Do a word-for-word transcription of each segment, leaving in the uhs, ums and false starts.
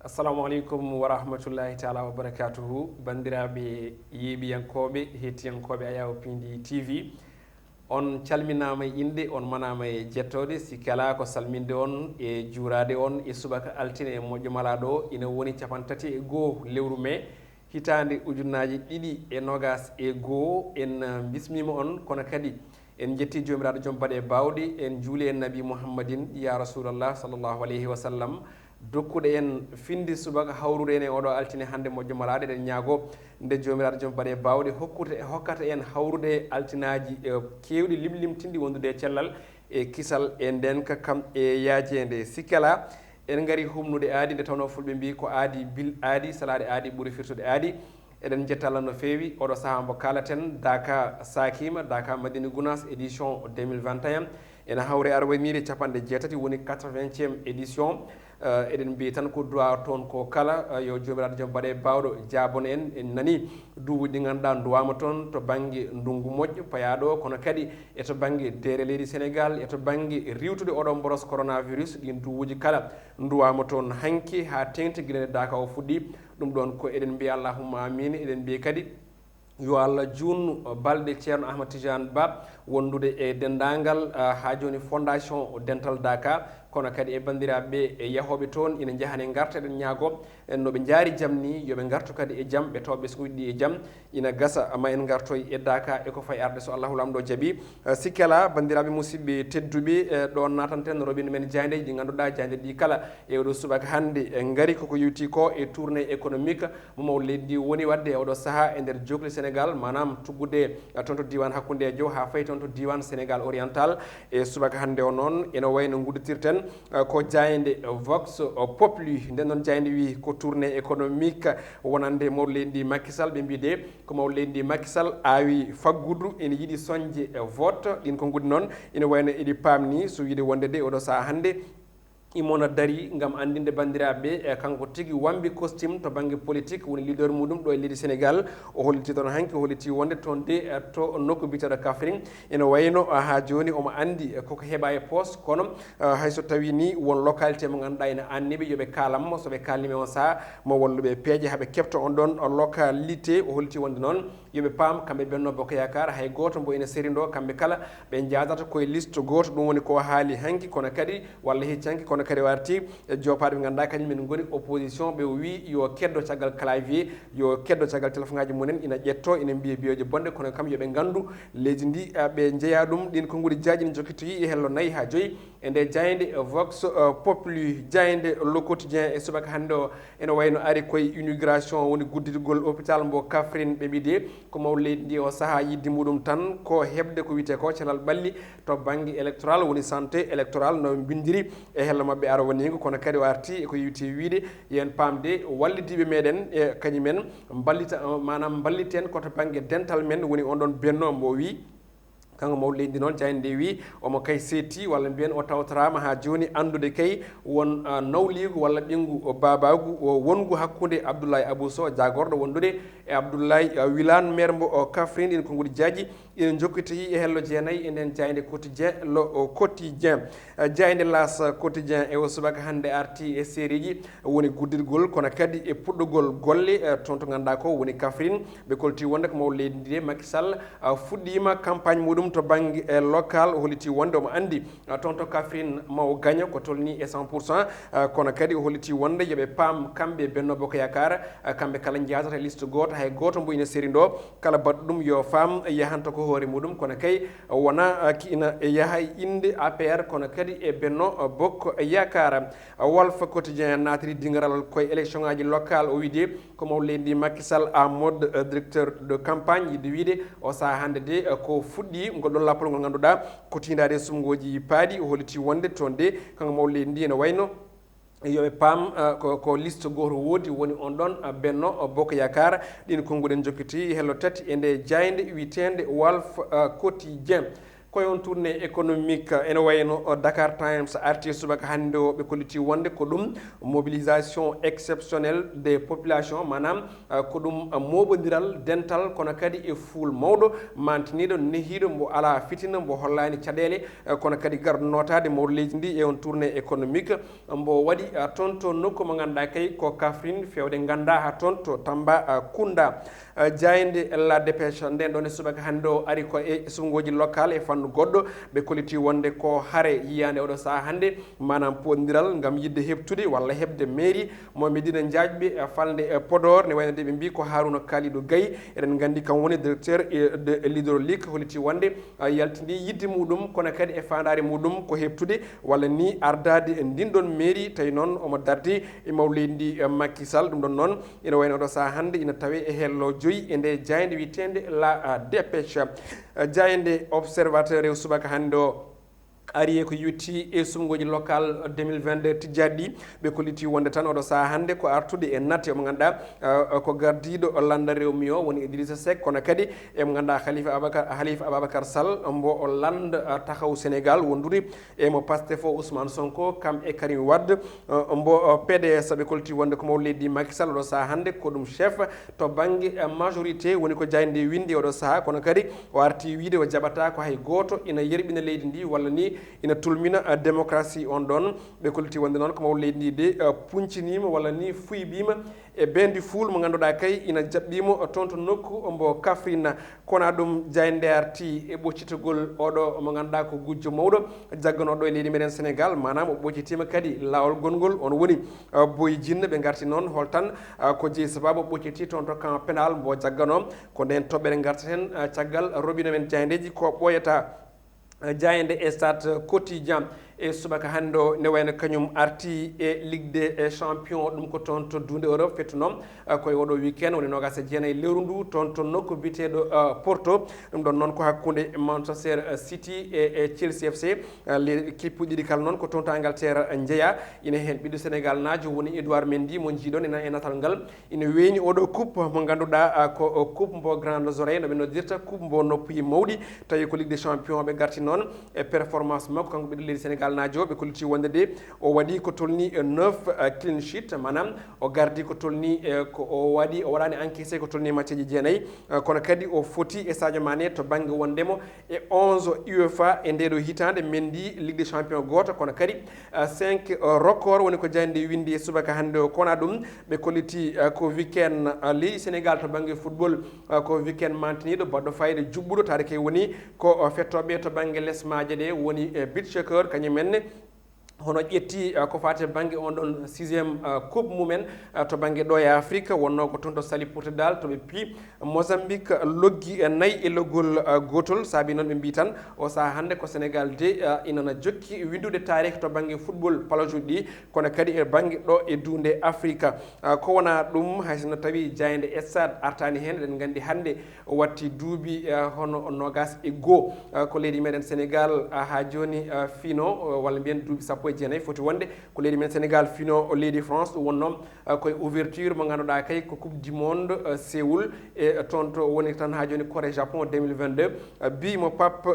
Assalamu aleykum wa rahmatullahi taala wa barakatuhu. Banndiraaɓe yeeɓiyankooɓe, heettiyankooɓe Ayaw Pindi T V, on calminaama e innde, on manaama e jettooɗe, si kala ko salminde on e juuraade on e subaka altine e moƴƴo malaaɗo, ina woni cappanɗe tati e goo lewru mee, hitaande ujunnaaji ɗiɗi e noogas e goo. En, uh, mbismiima on, kono kadi en njetti Joomiraaɗo joom baɗe baawɗe, en njuuli e Nabi Muhammadin, ya Rasulallah, sallallahu alayhi wa sallam, dokkuɗo en finde subaka hawrude en e oɗo altine hannde moƴƴo malaaɗo. Eɗen ñaago nde Joomiraaɗo joom baɗe baawɗe hokkude, hokkata en hawrude e altinaaji, eh, keewɗi limlimtinɗi wondude e cellal e kisal e ndeenka kam e yaajeende. Sikke alaa, en ngari humnude aadi, nde tawnoo fulɓe mbii ko aadi bil aadi, salaade aadi ɓuri firtude aadi. Eɗen njetta Allah no feewi. Oɗo sahaa mbo kaalaten, Daaka Saakima, Daaka Madina Gunaas, édition deux mille vingt et un, ena hawre arwaniire cappanɗe jeetati, woni quatre-vingtième édition. Eh, eɗen mbiya tan ko duwaa toon ko kala, eh, yo Joomiraaɗo joom baɗe baawɗo jaabon en. En nanii duuɓi ɗi ngannduɗaa nduwaama toon to bannge ndunngu moƴƴo payaaɗo, kono kadi e to bannge deere leydi Senegaal, e to bannge riiwtude oɗo mboros coronavirus, ɗiin duuɓuuji kala nduwaama toon hanki haa teeŋti gila nde Daaka o fuɗɗi. Ɗum ɗoon ko eɗen mbiya allahumma amin, eɗen mbiya kadi yo Allah juutnu balɗe Ceerno Ahmad Tidiane Ba wondude e denndaangal, ah, haa jooni Fondation Dental Daaka, kono kadi e banndiraaɓe e yahooɓe toon ina njahani ngarta, eɗen ñaago en no ɓe njaari jam ni, yo ɓe ngartu kadi e jam, ɓe tawa ɓesnguuji ɗi e jam. Ina gasa ma en ngartoy e Daaka e ko fayi arde so Allahu Laamɗo jaɓi. Eh, sikke alaa, banndiraaɓe musidɓe tedduɓe, eh, ɗo natanten robine men jaayndeeji ɗi ngannduɗaa, jaaynde ɗi kala e oɗo subaka hannde, eh, ngari koko yowti ko e tournée économique mo mawɗo leydi ndi woni waɗde e oɗo sahaa e nder jookli Sénégal, maanaam tuggude, eh, toon to diiwaan hakkundeejo haa fayi toon to diiwaan Sénégal oriental. E subaka hannde o noon, ene wayi no ngudditirten, eh, ko jaaynde Vox Populi. Nden noon jaaynde wi ko tournée économique wonande mawɗo leydi ndi Macky Sall, ɓe mbii de ko mawɗo leydi ndi Macky Sall aawi faggudu, ene yiɗi soñde e vote. Ɗin ko nguddi noon, ene wayi no eɗi paamni, so wiide wonde de oɗo sahaa hannde, imo na darii ngam anndinde banndiraaɓe, e kanko tigi wambi costume to bannge politique, woni leader muɗum ɗo e leydi Sénégal. O holliti toon hanki, o holliti wonde toon de, e to nokku biyeteeɗo Kaffrine, ene wayi no, a, haa jooni omo anndi, e koko heɓa e poos, kono, a, hay so tawii ni won localité mo ngannduɗaa ene anni ɓe yo ɓe kaalan mo, so ɓe kaalni ɓe on sahaa, mo wallu ɓe peeje haa ɓe keɓta on ɗon localité. O holliti wonde noon yo ɓe paam, kamɓe Benno Bokk Yaakaar, hay gooto mbo ene seri ɗo, kamɓe kala ɓe njaadata koye liste gooto. Ɗum woni ko haali hanki, kono kadi, walla hecci hanki, kono kadi o arti e joopaaɗo ɓe ngannduɗaa kañum en ngoni opposition, ɓe o wii yo keddo caggal clavier, yo keddo caggal téléphone aji mumen, ina ƴetto, ina mbiya biyeeje bonɗe, kono kam yo ɓe nganndu leydi ndi, a, ɓe njeyaa ɗum. Ɗin konnguɗi jaaji ne jokkitoyi e hello nayi haa joyi. E nde jaaynde Vox, eh, Populi, jaaynde Le Quotidien e subaka hannde o, ene wayi no ari koye inauguration, woni gudditigol hôpital mbo Kaffrine. Ɓe mbii de ko mawɗo leydi ndi o sahaa yiɗde muɗum tan ko heɓde ko wiyetee ko cellal ɓalli to bannge électoral, woni santé électoral, no mbinndiri e hello maɓɓe arwaniingo, kono kadi o arti e ko yowiti wiyde yo en paam de wallidiiɓe meɗen e kañum en mballita, maanaam mballiten ko to bannge dental men, woni on ɗon Benno mbo wii, kanko mawɗo leydi noon, jaaynde nde wii omo kay seetti, walla mbiyen o tawtoraama haa jooni anndude kay won, ah, nawliigu walla ɓinngu baabaagu o wonngu hakkunde Abdoulaye Abou Sow, jaagorɗo wondude e Abdoulaye, ah, Wilane, maire mbo o Kaffrine. Ɗin konnguɗi jaaji ina njokkitoyi e hello jeenayi e nden jaaynde Quotidien, Le Quotidien. Eh, jaaynde L'As Quotidien e o subaka hannde arti e seeriiji, woni guddirgol, kono kadi e puɗɗogol golle, eh, toon to ngannduɗaa ko woni Kaffrine. Ɓe kolti wonde ko mawɗo leydi ndi de, Macky Sall, ah, fuɗɗiima campagne muɗum to bannge, eh, local. O holliti wonde omo anndi, ah, toon to Kaffrine ma o gaño ko tolnii e cent pour cent, ah, kono kadi o holliti wonde yo ɓe paam kamɓe Benno Bokk Yaakaar, ah, kamɓe kala njaadata e liste gooto, hay gooto mbo ina seri ɗo. Kala baɗɗo ɗum yo faam yahanta ko hoore muɗum, kono kay wona, ah, ki ina yaha e innde A P R, kono kadi e Benno Bokk Yaakaar. Walf Quotidien naatiri dingiral koye élection ngaji local, o wii de ko mawɗo leydi ndi Macky Sall, en mode, euh, directeur de campagne, yiɗde wiide o sahaa hannde de, euh, ko fuɗɗi ngol ɗon lappol ngol ngannduɗaa ko tiindaade e suɓngooji paaɗi. O holliti wonde toon de kanko mawɗo leydi ndi ene wayno yo ɓe paam, ah, ko, ko liste gooto woodi, woni on ɗon, ah, Benno, ah, Bokk Yaakaar. Ɗin konnguɗi en njokkiti hello tati e nde jaaynde wiyeteende Walf, ah, Quotidien. Koye on tournée économique, ene wayno Dakar Times arti subaka hannde o, ɓe kolliti wonde ko ɗum mobilisation exceptionnelle des populations, maanaam ko ɗum mooɓondiral dental, kono kadi e fuul mawɗo mantiniiɗo, nehiiɗo, mbo alaa fitina, mbo hollaani caɗeele, kono kadi garɗo nootaade mawɗo leydi ndi e on tournée économique, mbo waɗi toon to nokku mo ngannduɗaa kay ko Kaffrine, feewde nganndaa haa toon to Tambacounda. Jaaynde La Dépêche nden ɗon e subaka hannde o ari ko e suɓngooji local e fannu goɗɗo. Ɓe kolliti wonde ko hare yiyaande oɗo sahaa hannde, maanaam poɗndiral ngam yiɗde heɓtude walla heɓde mairie mo Medina Njaajɓe, falnde Podor, ne wayno de ɓe mbii ko Harouna Kalidou Gaye, eɗen nganndi kam woni directeur de l'hydraulique, holliti wonde yaltini yiɗde muɗum, kono kadi e faandaare muɗum ko heɓtude walla ni ardaade ndin ɗon mairie, tawi noon omo dardi e mawɗo leydi ndi, Macky Sall. Ɗum ɗon noon ina wayno oɗo sahaa hannde ina tawe e hello joyi e nde jaaynde wiyeteende La Dépêche. Jaaynde Observateur e subaka hannde o ari e ko yotti e suɓngooji local deux mille vingt-deux tijjaaɗi ɗi. Ɓe kolliti wonde tan oɗo sahaa hannde ko artude e natte mo ngannduɗaa ko gardiiɗo lannda rewmi o woni Idrissa Seck, kono kadi e mo ngannduɗaa Khalifa Ababacar, Khalifa Ababacar Sall, mbo o lannda Taxawu Sénégal wondude e mo Pastef o Ousmane Sonko, kam e Karim Wade, mbo P D S. Ɓe kolliti wonde ko mawɗo leydi Macky Sall oɗo sahaa hannde ko ɗum chef to bannge majorité, woni ko jaaynde nde winndi oɗo sahaa, kono kadi o arti wiide o jaɓataa ko hay gooto ina yerɓina leydi ndi walla ni ina tulmina démocratie on ɗon. Ɓe kolliti wonde noon ko mawɗo leydi ndi de punciniima walla ni fuybima e beendi fuul mo ngannduɗaa kay ina jaɓɓiimo toon to nokku mbo Kaffrine. Kono ɗum jaaynde nde arti e ɓoccitagol oɗo mo ngannduɗaa ko gujjo mawɗo jagganooɗo e leydi meɗen Sénégal, maanaam o ɓoccitiima kadi laawol gongol, on woni Boy Djiné. Ɓe ngarti noon hol tan ko jeyi sababu o ɓocciti toon to camp pénal mbo jagganoo. Ko ndeen toɓɓere ngartaten caggal robino men jaayndeeji ko ɓooyata. Jaaynde Stade Quotidien e subaka hannde o ne wayno kañum arti e Ligue des Champions, ɗum ko toon to duunde Europe fettunoo. Koye oɗo weekend woni noogaas e jeenayi lewru ndu toon to nokku biyeteeɗo Porto. Ɗum ɗon noon ko hakkunde Manchester City e, e Chelsea F C. Équipe ɗiɗi kala noon ko toon to Angleterre njeyaa. Ina heen ɓiɗɗo Sénégal naajo woni Edouard Mendy mo njiiɗon ena e natal ngal. Ina weeni oɗo coupe mo ngannduɗaa ko coupe mbo Grande Oreille no ɓe noddirta, coupe mbo noppuji mawɗi, tawi ko Ligue des Champions ɓe garti noon. E performance makko kanko ɓiɗɗo leydi Sénégal naajo, ɓe kolliti wonde de o waɗi ko tolni neuf clean sheet, maanaam o gardi ko tolni ko o waɗi, o waɗaani encaissé ko tolni match ji jeenayi. Kono kadi o foti e Sadio Mané to bannge wondemo e onze UEFA e ndeɗo hitaande, Mendy Ligue des Champions gooto, kono kadi cinq record woni ko jaaynde nde winndi e subaka hannde o. Kono ɗum ɓe kolliti ko weekend leydi Sénégal to bannge football, ko weekend mantiniiɗo baɗɗo fayida juɓɓuɗo, taade kay woni ko fettooɓe to bannge les maaje ɗe woni beach soccer kañum en ne. Hono ƴetti ko faati e bannge on ɗon sixième coupe mumen to bannge ɗo e Afrique, wonnoo ko toon to Saly Portudal to ɓe pii Mozambique loggi e nayi e loggol gootol. Saabi noon ɓe mbii tan o sahaa hannde ko Sénégal de inana jokki winndude taarih to bannge football palajuuji ɗi, kono kadi e bannge ɗo e duunde Afrique. Ko wonaa ɗum, hay sinno tawi jaaynde Stade artaani heen, eɗen nganndi hannde o watti duuɓi hono noogaas e goo ko leydi meɗen Sénégal haa jooni fiino, walla mbiyen duuɓi sappo e jeenayi foti wonde ko leydi men Sénégal fiino leydi France. Ɗum wonnoo koye ouverture mo ngannduɗaa kay ko Coupe du Monde Séoul, e toon to woni tan haa jooni Corée Japon deux mille vingt-deux. Bii mo Pape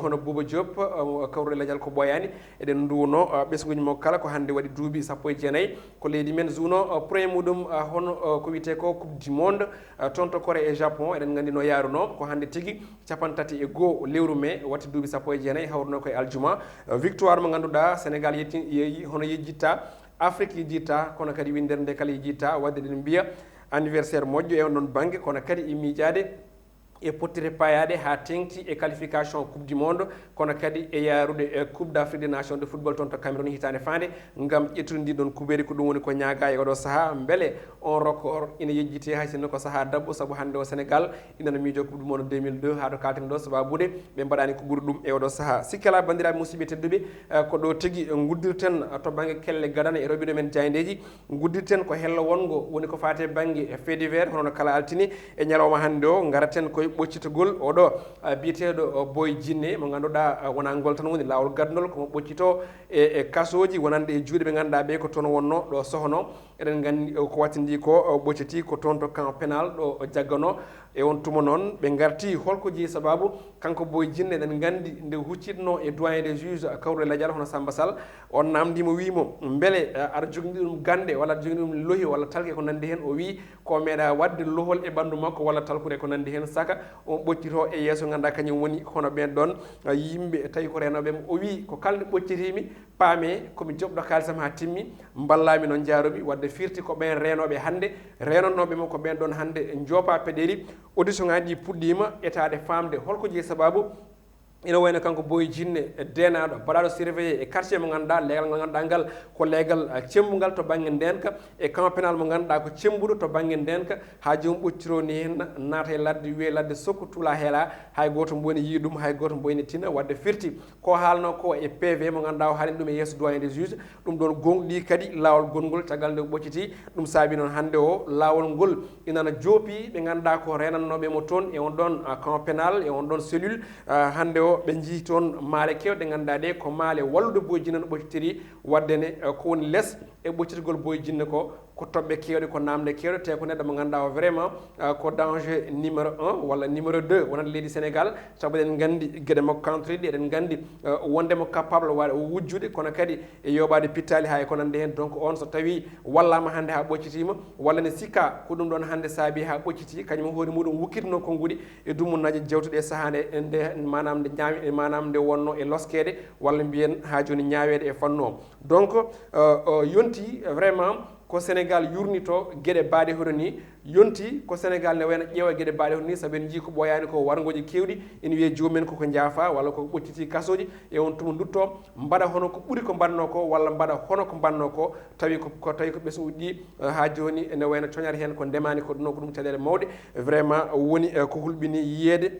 hono Bouba Diop kawruɗo e lajal ko ɓooyaani, eɗen nduwno ɓesnguuji makko kala ko hannde waɗi duuɓi sappo e jeenayi. Ko leydi men jouno premier muɗum hono ko wiyetee ko Coupe du Monde toon to Corée e Japon, eɗen nganndi no yaarunoo, ko hannde tigi capanɗe tati e goo lewru mai watti duuɓi sappo e jeenayi, hawruno koye aljuma. Victoire mo ngannduɗaa Sénégal yetti, yeeyi hono yejjitta, Afrique yejjitta, kono kadi winndere nde kala yejjitta, waɗde eɗen mbiya anniversaire moƴƴo e on ɗon bannge, kono kadi e miijaade e pottite payaade haa teeŋti e qualification Coupe du Monde, kono kadi e yaarude e Coupe d'Afrique des Nations de football toon to Cameroun hitaande faande, ngam ƴettude ndin ɗon kubeeri. Ko ɗum woni ko ñaagaa e oɗo sahaa, mbele on record ina yejjitee, hay sinno ko sahaa dabbo, sabu hannde o Sénégal ina no miijoo Coupe du Monde deux mille deux haa to kaalten ɗo, sababude ɓe mbaɗaani ko ɓuri ɗum e oɗo sahaa. Sikke alaa, banndiraaɓe musidɓe tedduɓe, ko ɗo tigi nguddirten to bannge kelle gadane e roɓiɗo men jaayndeeji. Nguddirten ko hello wonngo woni ko faati e bannge fait divers, hono no kala altine e ñalawma hannde o, ngaraten koye ɓoccitagol oɗo biyeteeɗo Boy Djiné, mo ngannduɗaa wonaa ngol tan woni laawol gadanol, ko mo ɓoccitoo e, e kasooji wonande e juuɗe ɓe ngannduɗaa ɓe ko toon wonnoo ɗo sohono. Eɗen nganndi ko wattindi ko ɓocciti ko toon to camp pénal ɗo jagganoo. E on tuma noon, ɓe ngarti holko jeyi sababu kanko Boy Jinne, eɗen nganndi nde huccitno e doyen des juges, Kawru Ladial, hono Samba Sall, on namndi mo, wi mo, mbele, eh, aɗa jogini ɗum gannde, walla aɗa jogini ɗum lohi, walla talke, ko nanndi heen? O wi ko meeɗa waɗde lohol e ɓanndu makko, walla talkude, ko nanndi heen. Saka on ɓoccito e yeeso, ngannduɗaa kañum woni hono ɓeen ɗoon, eh, yimɓe tawi ko reenooɓe mo. O wi ko kala nde ɓoccitiimi, paame ko mi joɓɗo kaalisam haa timmi, mballaa mi noon, njaarumi. Waɗde firti ko ɓeen reenooɓe hannde, reenannooɓe mo ko ɓeen ɗoon hannde njoopa peɗeeli. Audition ŋaaji ɗi puɗɗiima etaade faamde holko jeyi sababu. Ina wayno kanko Boy Jinne, deenaaɗo, baɗaaɗo surveillé e quartier mo ngannduɗaa, leegal ngal ngannduɗaa ngal ko leegal, eh, cemmbungal to bannge ndeenka, e camp pénal mo ngannduɗaa ko cemmbuɗo to bannge ndeenka, haa joomum ɓoccitoo ni heen, naata e ladde, wiyee ladde sokko tuula heela, hay gooto mbo ene yiya ɗum, hay gooto mbo ene tina. Waɗde firti ko haalno ko e P V mo ngannduɗaa o haalino ɗum e yeeso doyen des juges, ɗum ɗoon gooŋɗi kadi laawol gonngol caggal nde o ɓocciti. Ɗum saabi noon hannde o laawol ngol ina na joopi ɓe ngannduɗaa ko reenannooɓe mo toon e on ɗoon, ah, camp pénal, e on ɗoon cellule. Ah, hannde o ɓe njii toon maale keewɗe ngannduɗaa ɗe ko maale wallude Boy Jinne no ɓoccitiri. Waɗde ne, ah, ko woni les e ɓoccitgol Boy Jinne ko, ko toɓɓe keewɗe, ko naamnde keewɗe, te ko neɗɗo mo ngannduɗaa o vraiment, ah, ko danger numéro un walla numéro deux wonande leydi Sénégal, sabu eɗen nganndi geɗe makko kawtoriɗe, eɗen nganndi, ah, wonde mo capable waɗa wujjude, kono kadi e yooɓaade pittaali haa e ko nanndi heen. Donc on so tawi wallaama hannde haa ɓoccitiima, walla ne sikka ko ɗum ɗoon hannde saabi haa ɓocciti, kañum hoore muɗum wukkitno konnguɗi e dummunnaaji jawtuɗi e sahaa nde, nde maanaam nde ñaawi-, maanaam nde wonno e loskeede, walla mbiyen haa jooni ñaaweede e fannu o. Donc, euh, euh, yonti vraiment ko Sénégal yurnito geɗe baaɗe hono ni, yonti ko Sénégal ne wayno ƴeewa geɗe baaɗe hono ni, sabu en njii ko ɓooyaani ko warngooji keewɗi, ina wiyee joomum en koko njaafa, walla koko ɓocciti kasooji, e on tuma ndutto, mbaɗa hono ko ɓuri ko mbaɗnoo ko, walla mbaɗa hono ko mbaɗnoo ko, tawi ko, ko, tawi ko ɓesnguuji ɗi, eh, haa jooni ene wayno coñata heen ko ndemaani ko ɗum, ko ɗum caɗeele mawɗe, vraiment woni, eh, ko hulɓini yiyeede.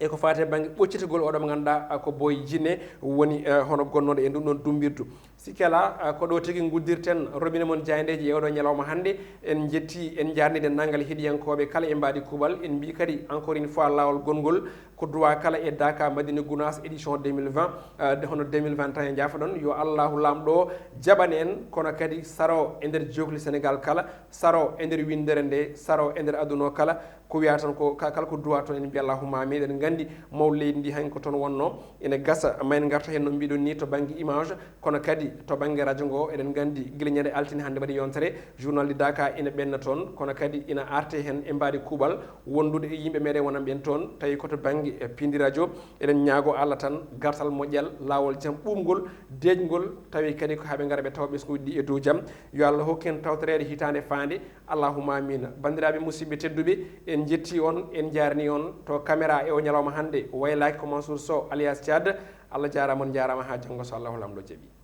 E ko faati e bannge ɓoccitagol oɗo mo ngannduɗaa, ah, ko Boy Jinne woni, eh, hono gonnooɗo e ndun ɗon dummbirdu. Sikke alaa, ah, ko ɗo tigi nguddirten robinet mon jaayndeeji e oɗo ñalawma hannde. En njetti, en njaarni denndaangal heɗiyankooɓe kala e Mbaadi Kuuɓal. En mbii kadi encore une fois laawol gonngol ko droit kala e Daaka Madina Gounass édition deux mille vingt, ah, de hono deux mille vingt et un, njaafoɗon. Yo Allahu Laamɗo o jaɓan en, kono kadi saro e nder jookli Sénégal kala, saro e nder winndere nde, saro e nder aduna o kala. Ko wiyaa tan ko ka-, kala ko duwaa toon, en mbiya allahumma amin. Eɗen nganndi mawɗo leydi ndi, hay ko toon wonnoo, ene gasa ma en ngarta heen no mbiɗon ni to bannge image, kono kadi to bannge radio ngo. Eɗen nganndi gila ñande altine hannde mbaɗi yontere, journal ɗi Daaka ina ɓenna toon, kono kadi ina arte heen e Mbaadi Kuuɓal, wondude e yimɓe meɗen wonanɓe en toon, tawi ko to bannge, e, piindi radio. Eɗen ñaago Allah tan gartal moƴƴal, laawol jam ɓuuɓngol, deeƴngol, tawi kadi ko haa ɓe ngara ɓe tawa ɓesnguuji ɗi e dow jam. Yo Allah hokku en tawtoreede hitaande faande. Allahumma amina. Banndiraaɓe musidɓe tedduɓe, en njetti on, en njaarni on to caméra e o ñalawma hannde, waylaaki ko Mansour Sow alias Thiad. Allah jaaraama, on njaaraama, haa janngo so Allahu Laamɗo jaɓi.